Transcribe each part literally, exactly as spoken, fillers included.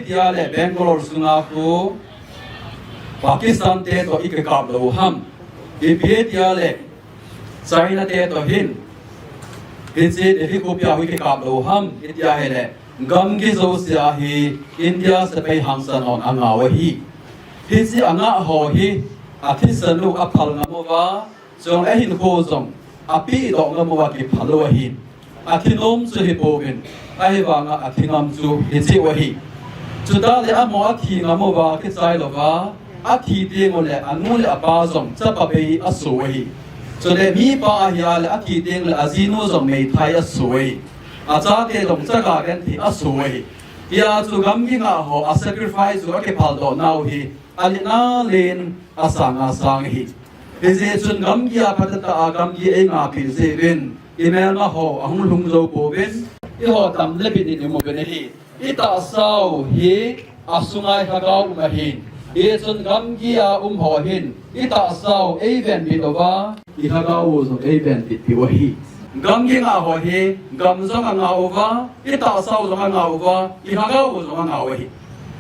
Tia le Bangalore sunga khu Pakistan te toh i kikap lou ham? Ipi tia le China te toh hin hiche Delhi khopia khu i kikap lou ham? Itia hile gamgi jousea hi India sepai hangsan hon angah u ahi. Hiche angah ho hi athisan u aphal ngam uva, chule ahinkho jong apehdoh ngam uva kiphal u ahi. Athinom chu hipouvin, ahivanga athingam chu hiche u ahi. Chuteng le amaho athi ngam uva kichai louva, athi teng ule anu le apa jong chapa bei aso u ahi. Chule mipa ahia le athi teng le ajinu jong meithai aso u ahi. Achate jong chaga genthei aso u ahi. Hia chu gamgi ngah ho a sacrifice u akiphaldoh nau hi alina len asanga sang ahi. Hijeh chun gamgi a phatah a gamgi eingahpeh jeh uvin, imelma ho ahung lhung jou pouvin, eiho tam le bit in imu uvin ahi. I tahsau hi asunga i lhagao um ahin. Hijeh chun gamgi a um ho hin i tahsau eivenbit uva, i lhagao u jong eivenbit peh u ahi. Gamgi ngah ho hi gam jong angah uva, i tahsau jong angah uva, i lhagao u jong angah u ahi.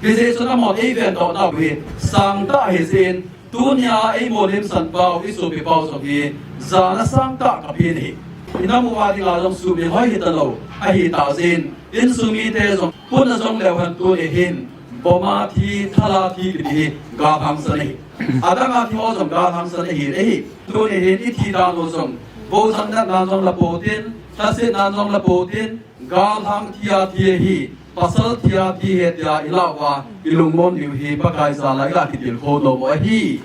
Hijeh chun amahon eivendoh nau hi sangtah ahi jeh in, tunia eimu limsan pau, i sopi pau jong hi jana sangtah kapeh in ahi. I nam uva dinga jong sumil hoi hitalou ahitah jeh in, insung mite jong puna jong leu hen tuni hin bomb a thi, thal a thi kiti hi gal hangsan ahi. Adang a thi ho jong gal hangsan ahi, ahi. Tuni hin i thi dan u jong, bou jang natna jong la pouvin, lhasetna jong la pouvin, galhang thi a thi ahi, pasal thi a thi ahi tia i lah uva, i lungmon diu hi Pakai jal a i ga kitilkhou nom u ahi.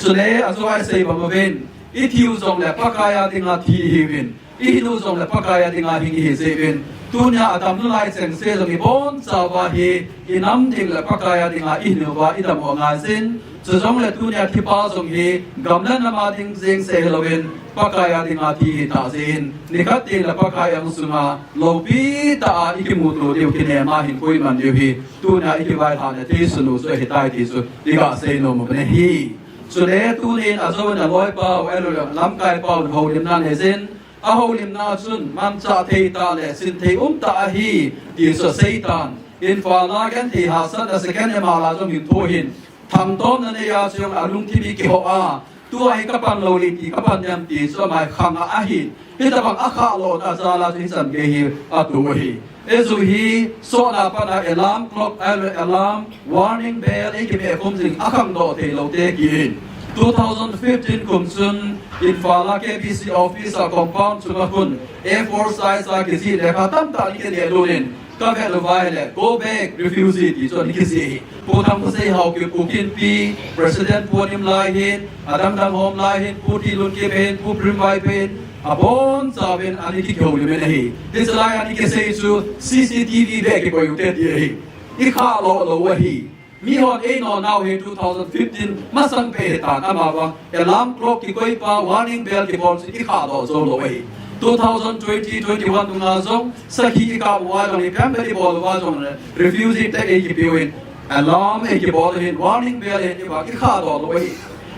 Chule ajo a i sei bang uvin, i thi u jong le Pakai a dinga thi ihiuvin, i hing u jong le Pakai a dinga hing ihi jeh uvin, tunia atam nalai chengse jong i bonchauva hi, i nam ding le Pakai a dinga i hing uva i dam u angai jin, chujongle tunia thipa jong hi gam le nam a ding jeng seh hilouvin, Pakai a dinga thi ahitah jeh in, nikhat teng le Pakai angsunga loupi tah a i kimuto diu, kinem a hinkho i man diu hi tunia i kivailhahna thei sung u chu ahitai ti chu i ga sei nom u ahi. Chule tunin ajo in aloipa u, ahilou le lamkaipa un houlimna nei jin, ahoulimna chun manchah thei tah le sin thei um tah ahi ti chu asei tan. Imphal a genthei hahsatna second M R a jong hin tho hin, thangtomna nei a chu jong alungthim hi kihoh a, tua hi kapan lou ding ti, kapan ding ti chu ama hi khang a ahi. Hitabang akhah lohna jal a chu hichan gei hi ato u ahi. Eiho hi sotna pat a alarm clock, alarm, warning bell, eikimeh khum jing akhangdoh thei lou te kihin. Two thousand fifteen kum chun Imphal a K B C office a compound chunga khun A four size a kijih lekha tamtah ana kineh lut in, kavet uva ahile, "Go back, refugee," ti chu ana kijih ahi. Pu Thangkhoseihao Kipgen, Pu Kinpi, President Pu Anim Lai hin, adang dang hom lai hin, Pu Tilun Kipgen, Pu Primvaipen, abonchauvin ana kihoulim in ahi. Hiche lai a ana kisei chu C C T V beh kikoi u te ti ahi. I khah lo lou ahi. Mihon eino nau hi two thousand fifteen masang peh ahitan, amavang alarm clock kikoi pa, warning bell kibol chu i khah lo jou lou ahi. Two thousand twenty, twenty-one dunga jong sakhi i kap uva jong, ipi ham khat i bol uva jongle refugee tag eikipeuvin, alarm eikibol ahin, warning bell eikibol, i khah lo lou ahi.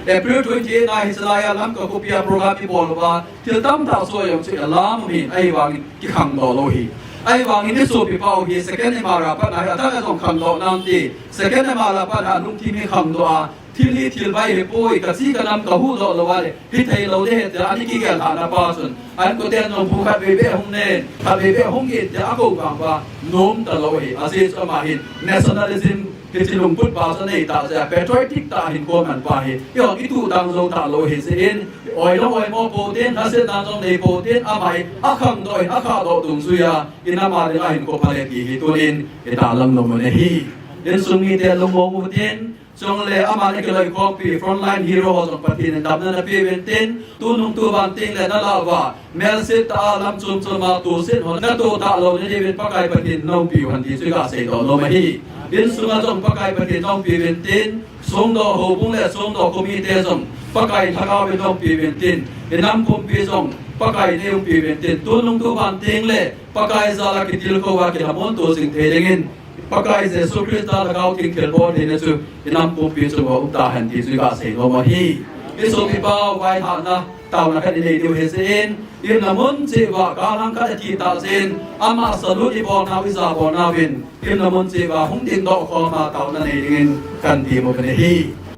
April twenty-eight na hiche lai a Lamka khopia program i bol uva, thil tamtah soh jong chu alarm ahin, ahivangin kikhangdoh lou ahi. Ahivangin i sopi pau hi second M R a pat a hi athah a jong khangdoh nante, second M R a pat a lungthim hi khangdoh a, thil hi thil vai hipoi, kachi kanam kahuhdoh lou a le hithei lou ding ahi tia ana kigel lhahna pa chun, a inkoten jong bu khatvei beh hung nen, khatvei beh hung gin tia akou vang uva, nom talou ahi. Ajeh chu ama hin nationalism, hiche lungput pa chu anei tah jeh a, patriotic tah hinkho man pa hi, eiho i tuh dang jou talou ahi jeh in, oi jong oimo pou tin, lhasetna jong nei pou tin, ama hi akhangdoh in, akhahdoh dungjuia, i nam a dinga hinkho phal e ti hi tunin i tahlang nom u ahi. Insung mite lungmong u tin, chule ama ana kiloikhompi frontline hero ho jong Pathen in damna napeh uvin tin, tunung tuvan tengle nalah uva, melset tah a lam chom chom a tohset ho natoh talou nadiuvin Pakai Pathen in naumpiu hen ti chu i ga seidoh nom ahi. Insunga jong Pakai Pathen in naumpiu hen tin, songdoh houbung le songdoh committee jong Pakai lhagao in naumpiu hen tin, i nam pumpi jong Pakai in eiumpiu hen tin, tunung tuvan tengle Pakai jal a kitilkhou a kilhamon to jing thei dingin, Pakai Jesu Christa lhagao thilthil bol theina chu i nam pumpi chunga um tahen ti chu i ga seinom ahi. I sopi pau vailhahna Taona khat inei diu ahi jeh in, imacha mun cheh uva galhang khat athi tah jeh in, ama salute ibol nau, ija bol nauvin, imacha mun cheh uva hung dingdoh khom a taona nei dingin kahin ti mo kane ahi.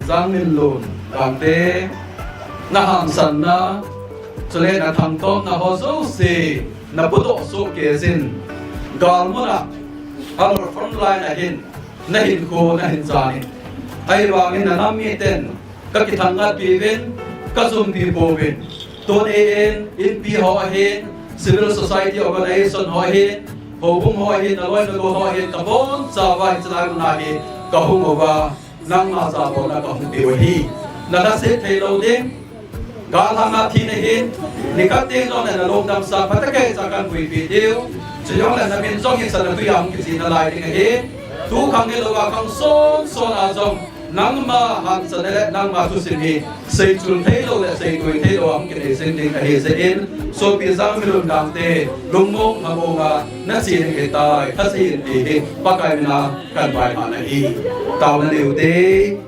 Jangminlun Gangte, na hangsanna, chule na thangtomna ho jouse, na pudoh soh kei jin. Galmun a, alol front line a hin, na hinkho, na hin jan in. Ahivangin na nam miten, ka kithang ngat piuvin, ka jumpi pouvin. Tuni in, inpi ho ahin, civil society organization ho ahin, houbung ho ahin, na loi na gol ho ahin, ka boncha uva hiche lai mun a hi, ka hung uva, nangma jabolna ka hung piu ahi. Na lhaset thei lou ding, galhang a thi nahin, nikhat teng jongle na lungdam sah phatecha kahin puipi diu. Chujongle na min jong hi sana tui a hung kichena lai ding ahi. Tu khang hilou a khang son son a jong, nangma hangsan le nangma thusim hi, seichul thei lou le seitui thei lou a hung kinei jing ding ahi jeh in, sopi Jangminlun Gangte, lungmong lhamong a, na che ding ahitai, tha che in ti hi, Pakai min a kahin vaihom ahi. Taona nei ute.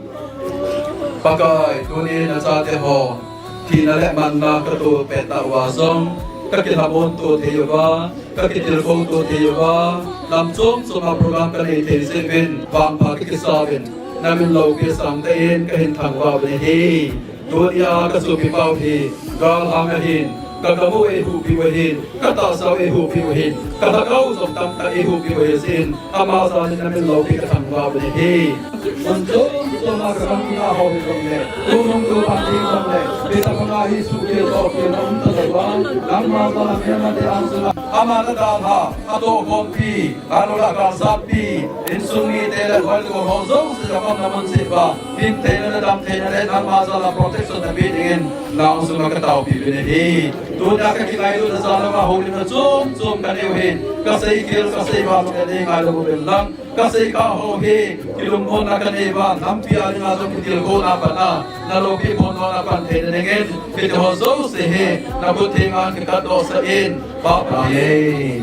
Pakai, tuni na chate ho, thina le manna ka toh pet tah uva jong, ka kilhamon to thei uva, ka kitilkhou to thei uva, lam chom chom a program ka nei thei jeh uvin, vangpha ka kisa uvin, na min loupi sangtah in ka hin thangvah uvin ahi. Tuni a ka sopi pau hi, galhang ahin, ka gam u eihuhpi u ahin, ka tahsa u eihuhpi u ahin, ka lhagao jong tamtah eihuhpi u ahi jeh in, ama jal in na min loupi ka thangvah uvin ahi. Mun chom chom a ka gamgi a ho hijongle, tu nung tu pang hijongle, hitabang a hi suhkhel tohkhel na um talou a, nangma jal a melmate angsunga, ama na dalha, atohkhompi, alol a kalsatpi, insung mite le loi le gol ho jouse jong aumna mun cheh uva, hing theina le dam theina le nangma jal a protection na pe dingin, na angsunga ka taopi uvin ahi. Tuni a ka kingailutna jal uva houlimna chom chom ka nei u ahin, ka seikhel, ka seival u le nei ngailou uvin lang, ka seikha ho hi, kilungmonna ka nei uva, nampi a dinga jong kitilkhouna pan a, na loupi phondohna pan theina dingin, hiti ho jouse hi, na khut thenga kakatdohsah in, Pa Pathen.